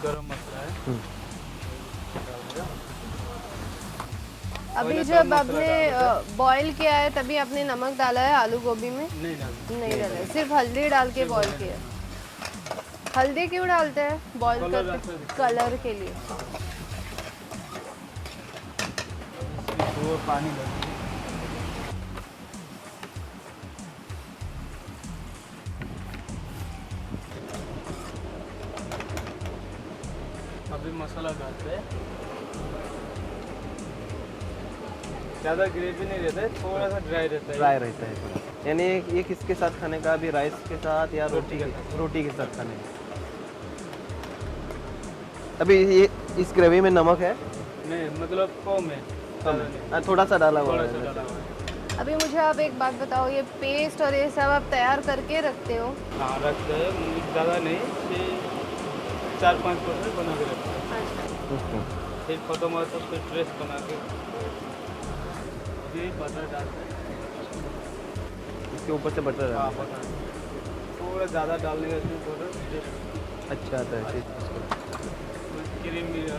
गरम मसाला है। डाल दिया। अभी पहले जब गरम मसाला आपने डाल बॉईल किया है, तभी आपने नमक डाला है आलू गोभी में? नहीं डालते। नहीं डाला है, सिर्फ हल्दी डाल के बॉईल किया है। हल्दी क्यों डालते हैं बॉईल कलर करते? अच्छा दिखता। कलर के लिए। इसमें थोड़ा पानी डालते हैं। अभी मसाला डालते हैं। ज़्यादा ग्रेवी नहीं रहता है, थोड़ा सा ड्राई रहता है। ड्राई रहता है थोड़ा। यानी ये किसके साथ खाने का अभी, राइस के साथ या रोटी के? रोटी के साथ खाने का। अभी ये इस ग्रेवी में नमक है? नहीं, मतलब कम है, ज़्यादा नहीं। हाँ, थोड़ा सा डाला हुआ थोड़ा है। सा डाला हुआ है। अभी मुझे आप एक बात बताओ, ये पेस्ट और ये सब आप तैयार करके रखते हो? हाँ, रखते हैं, ज़्यादा नहीं, 4-5% बना के रखते हैं। फिर खत्म हुआ तो फिर फ्रेश बना के अभी बटर डालते हैं। इसके ऊपर से बटर? हाँ, बटर थोड़ा ज़्यादा डालने का, इसमें बटर टेस्ट अच्छा आता है टेस्ट। क्रीम भी है।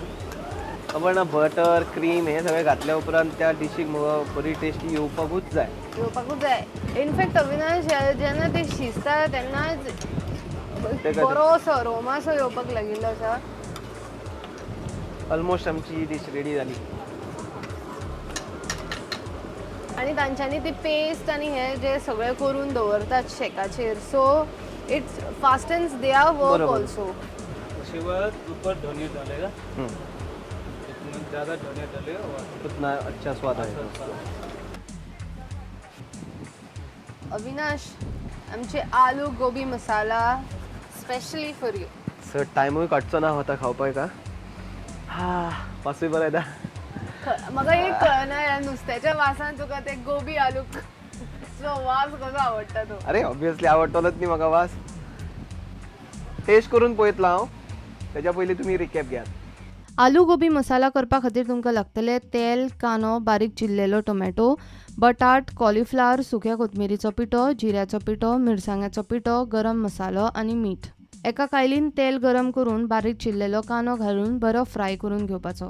खबर ना, बटर क्रीम हे सगळें घातल्या उपरांत त्या डिशीक मुगो बरी टेस्टी येवपाकूच जाय। येवपाकूच जाय। इनफॅक्ट अविनाश, जेन्ना ते शिजता तेन्नाच ते बरो सो अरोमा सो येवपाक लागिल्लो आसा। ऑलमोस्ट आमची डिश रेडी जाली। आनी तांच्यांनी ती पेस्ट आनी हे जे सगळें करून दवरतात शेकाचेर, so it's fastens their work. बरोबर. ऑल्सो। उसके बाद ऊपर धनिया डालेगा। जितना ज़्यादा धनिया डालेगा वो उतना अच्छा स्वाद अच्छा आएगा। स्वाद। अविनाश, आमचे aloo gobi masala specially for you. Sir, टायमूय काडचो ना होता खावपाक का हा वासूय बरो येता। म्हाका एक कळना, ह्या नुस्त्याच्या वासान तुका ते गोबी आलू चो वास कसो आवडटा तो? अरे, ऑब्वियसली आवडटलोच न्ही म्हाका वास। टेस्ट करून पळयतलो हांव, तेच्या पयलीं तुमी रिकॅप घेयात। आलू गोबी मसाला करपा खातीर तुमकां लागतले तेल, कांदो, बारीक चिरलेलो टोमॅटो, बटाट, कॉलिफ्लावर, सुक्या कोथमिरीचो पिठो, जिऱ्याचो पिठो, मिरसांग्याचो पिठो, गरम मसालो आनी मीठ। एका कायलीन तेल गरम करून बारीक चिरलेलो कांदो घालून बरो फ्राय करून घेवपाचो।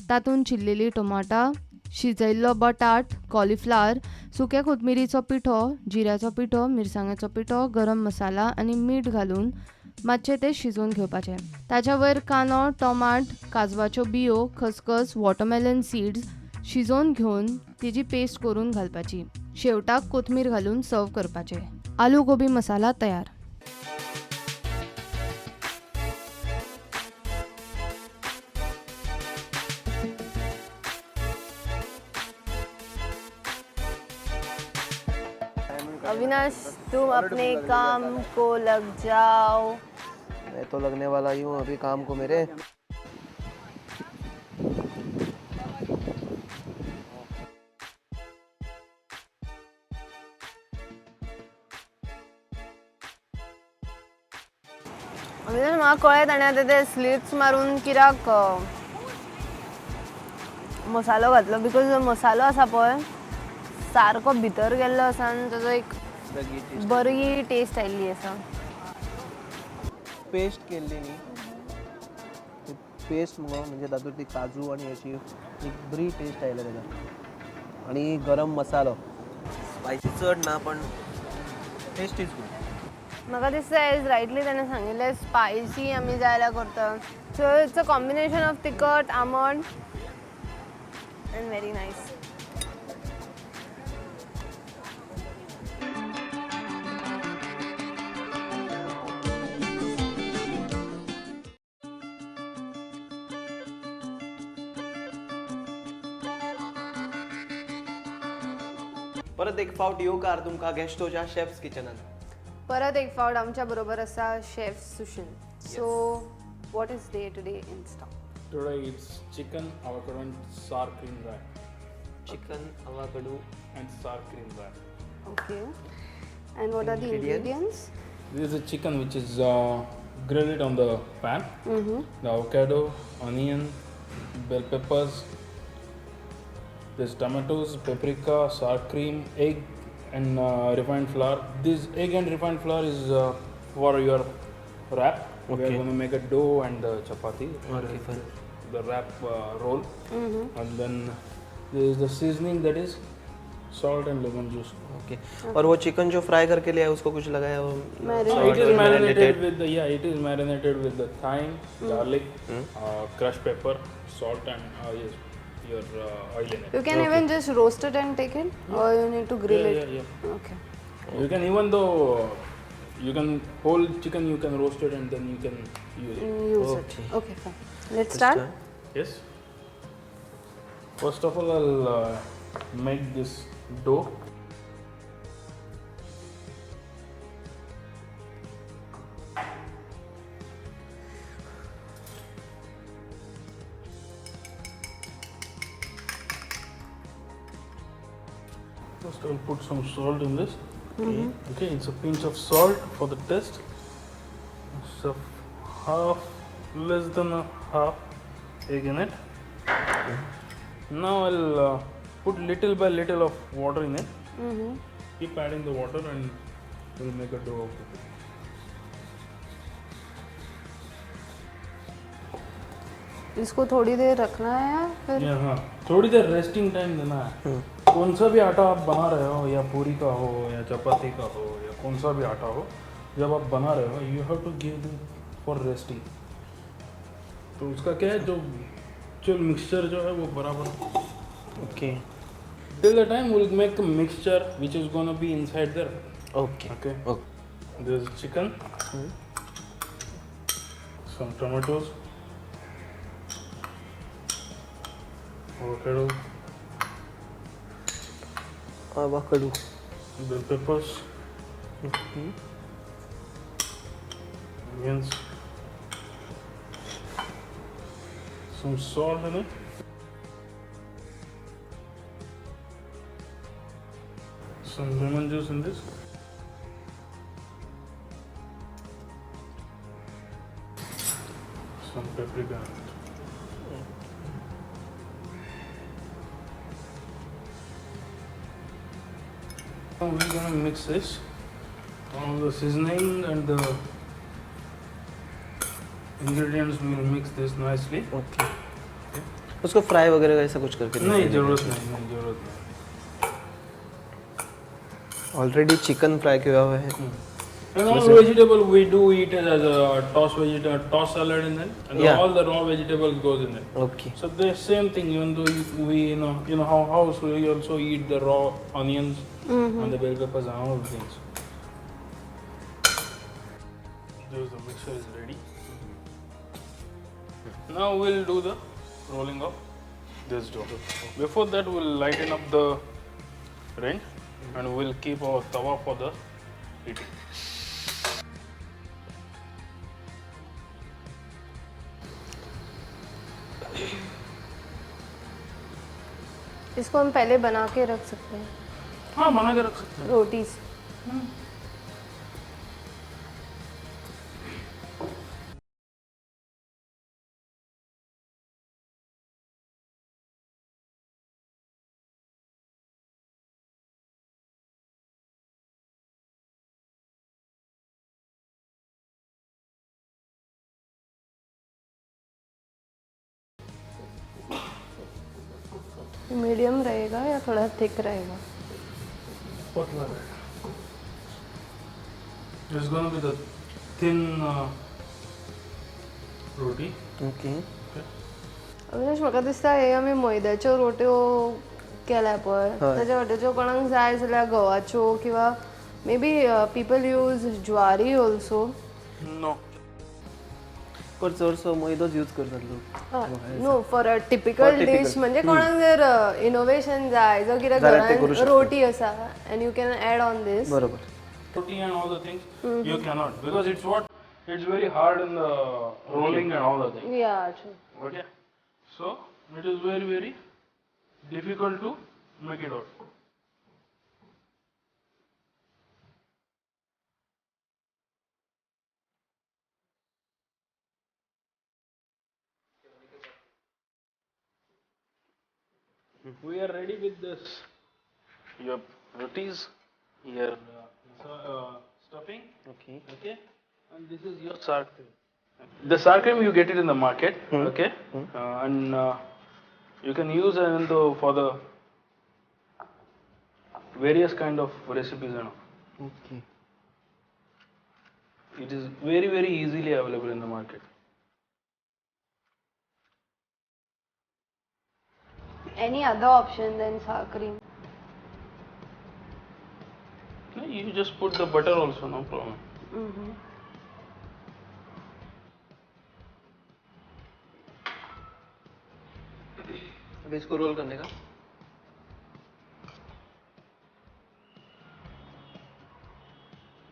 तातूंत चिरलेली टोमाटां, शिजयल्लो बटाट, कॉलिफ्लावर, सुक्या कोथमिरीचो पिठो, जिऱ्याचो पिठो, मिरसांग्याचो पिठो, गरम मसाला आनी मीठ घालून मातशें तें शिजोवन घेवपाचें। ताच्या वयर कांदो, टोमाट, काजवाच्यो बियो, खसखस, वॉटरमेलन सीड्स शिजोवन घेवन तेजी पेस्ट करून घालपाची। शेवटाक कोथमीर घालून सर्व करपाचें। आलू गोबी मसाला तयार। अविनाश, तुम अपने काम को लग जाओ। मैं तो लगने वाला ही हूँ अभी काम को मेरे। अविनाश, म्हाका कळ्ळें ताणें आतां ते स्लिट्स मारून कित्याक मसालो घातलो, because मसालो आसा पळय सारको भितर गेल्लो आसा आनी ताजो एक बरी टेस्ट आयिल्ली आसा। पेस्ट केल्ली न्ही ती पेस्ट मुगो, म्हणजे तातूंत ती काजू आनी हेची एक बरी टेस्ट आयल्या ताका आनी गरम मसालो, स्पायसी चड ना पण टेस्ट is good. म्हाका दिसता एज रायटली ताणें सांगिल्लें, स्पायसी आमी जाय जाल्यार करता, so it's a combination of तिखट, आमट एंड व्हेरी नायस। परत एक फावट येवकार तुमकां गेस्टोच्या शेफ्स किचनान। परत एक फावट आमच्या बरोबर आसा chef Sushil. So what is day today in stock? Today it's chicken avocado and sour cream wrap. Chicken avocado and sour cream wrap. Okay, and what are the Ingredients? Ingredients? This is a chicken which is grilled on the pan. The avocado, onion, bell peppers, there's tomatoes, paprika, sour cream, egg, and refined flour. This egg and refined flour is for your wrap. We are going to make a dough and the chapati. Okay, fine. The wrap roll. And then there is the seasoning, that is salt and lemon juice. Okay. और वो chicken जो fry करके लिया है उसको कुछ लगाया वो? It is marinated with the yeah. It is marinated with the thyme, garlic, crushed pepper, salt, and yes, your oil in it. You can even just roast it and take it, or you need to grill Yeah, it. yeah, yeah. Okay. You can even though you can whole chicken you can roast it and then you can use it. Use it. Okay, fine. Let's start. Yes. First of all, I'll make this dough. First, I'll put some salt in this. Okay, it's a pinch of salt for the taste. So half, less than a half egg in it. Now I'll put little by little of water in it. Keep adding the water and we'll make a dough of it. इसको थोड़ी देर रखना है या फिर? या हाँ, थोड़ी देर resting time देना है। कौन सा भी आटा आप बना रहे हो, या पूरी का हो या चपाती का हो या कौन सा भी आटा हो, जब आप बना रहे हो you have to give them for resting. तो उसका क्या है, जो जो मिक्सचर जो है वो बराबर। Okay. Till the time we'll make a mixture which is gonna be inside there. Okay. Okay. Okay. There's chicken, some tomatoes, avocado, avocado, bell peppers, onions, some salt in it. Some lemon juice in this. Some paprika in it. Now we're gonna mix this, all the seasoning and the ingredients. We will mix this nicely. Okay. उसको fry वगैरह ऐसा कुछ करके? नहीं, जरूरत नहीं, नहीं जरूरत नहीं। ऑलरेडी चिकन फ्राई किया हुआ है। And all vegetable we do eat it as a toss vegetable, toss salad in it, and Yeah. all the raw vegetables goes in it. Okay. So the same thing, even though we you know how house we also eat the raw onions and the bell peppers and all the things. There's the mixture is ready. Now we'll do the rolling of this dough. Before that, we'll lighten up the range and we'll keep our tawa for the heating. इसको हम पहले बना K रख सकते हैं। हाँ, बना K रख सकते हैं। रोटी से। मीडियम रहेगा या थोड़ा थिक रहेगा? पतला रहेगा। It's gonna be the thin roti. Okay. Avinash, म्हाका दिसता हे आमी मैद्याच्यो रोट्यो केल्या पळय, ताच्या वाटेच्यो कोणाक जाय जाल्यार गव्हाच्यो किंवा may be people use jowari also. No. पर चडसो मैदोच यूज करतात लोक. No, for a typical dish म्हणजे कोणाक जर इनोवेशन जाय, जो कितें घरान रोटी आसा and you can add on this. बरोबर. Roti and all the things you cannot, because it's what it's very hard in the rolling and all the things. Yeah, true. Okay, so it is very very difficult to make it out. We are ready with this. Your rotis, your stuffing. Okay. Okay, and this is your sarg thing. The sour cream you get it in the market, okay, and you can use it for the various kind of recipes and all. Okay. It is very very easily available in the market. Any other option than sour cream? No, you just put the butter also, no problem. अब इसको role करने का.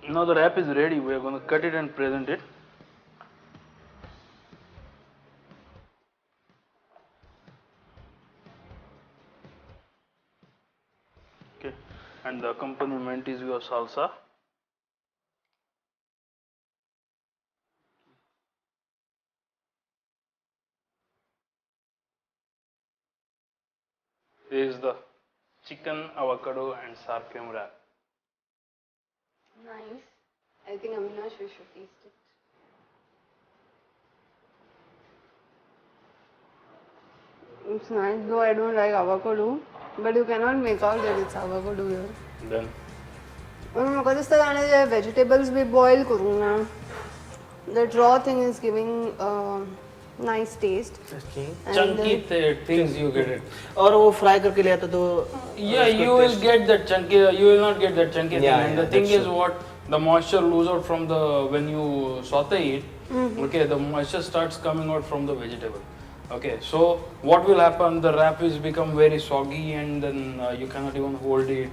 Now the wrap is ready. We are going to cut it and present it. Okay, and the accompaniment is your salsa. This is the chicken, avocado and sour cream wrap. Nice. I think Avinash, we should taste it. It's nice, though I don't like avocado, but you cannot make out that it's avocado here. Then म्हाका दिसता ताणें जे vegetables बी boil करूंक ना, that raw thing is giving nice taste. Okay. Chunky things you get it. और वो fry करके ले आता तो Yeah, you will get that chunky. You will not get that chunky Yeah, thing. And yeah, the thing that's is, true. what the moisture lose out from the when you saute it. Okay, the moisture starts coming out from the vegetable. Okay, so what will happen? The wrap is become very soggy, and then you cannot even hold it,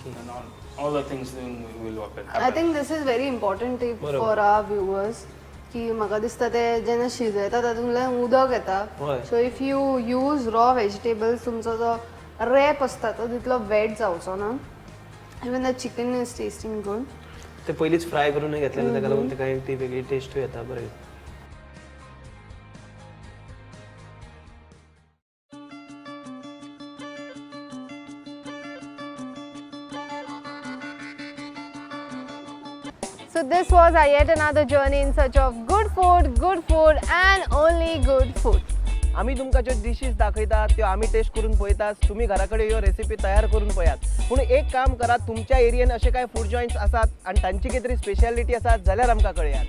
and all the things then will happen. I think this is very important tip for our viewers की म्हाका दिसता ते जेन्ना शिजयता तातूंतल्यान उदक येता. हय. So if you use raw vegetables तुमचो जो रॅप आसता तो तितलो वेट जावचो ना. Even the chicken is tasting good. ते पयलींच फ्राय करून घेतलेले ताका लागून ते काही ती वेगळी टेस्ट येता बरें. So this was our yet another journey in search of good food and only good food. आमी तुमकां ज्यो डिशीज दाखयतात त्यो आमी टेस्ट करून पळयतात. तुमी घरा कडेन ह्यो रेसिपी तयार करून पळयात. पूण एक काम करात, तुमच्या एरियेन अशे कांय फूड जॉयंट्स आसात आनी तांची कितें तरी स्पेशालिटी आसात जाल्यार आमकां कळयात.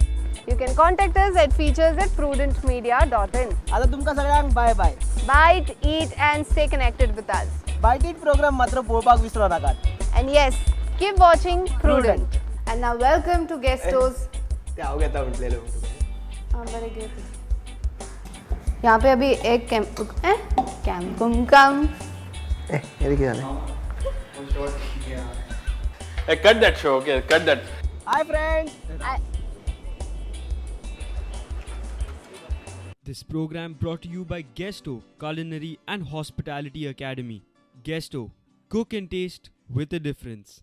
You can contact us at features@prudentmedia.in. आतां तुमकां सगळ्यांक बाय बाय. Bite, eat and stay connected with us. Bite it programme मात्र पळोवपाक विसरो नाकात. And yes, keep watching Prudent. Prudent. And now welcome to Guestos. ते हांव घेता म्हटलेलें. हाँ बरें घे. यहाँ पे अभी एक कैंप कैंप कम. हे कितें जालें? Hey, cut that show. Okay, cut that. Hi friends. This program brought to you by Guesto Culinary and Hospitality Academy. Guesto, cook and taste with a difference.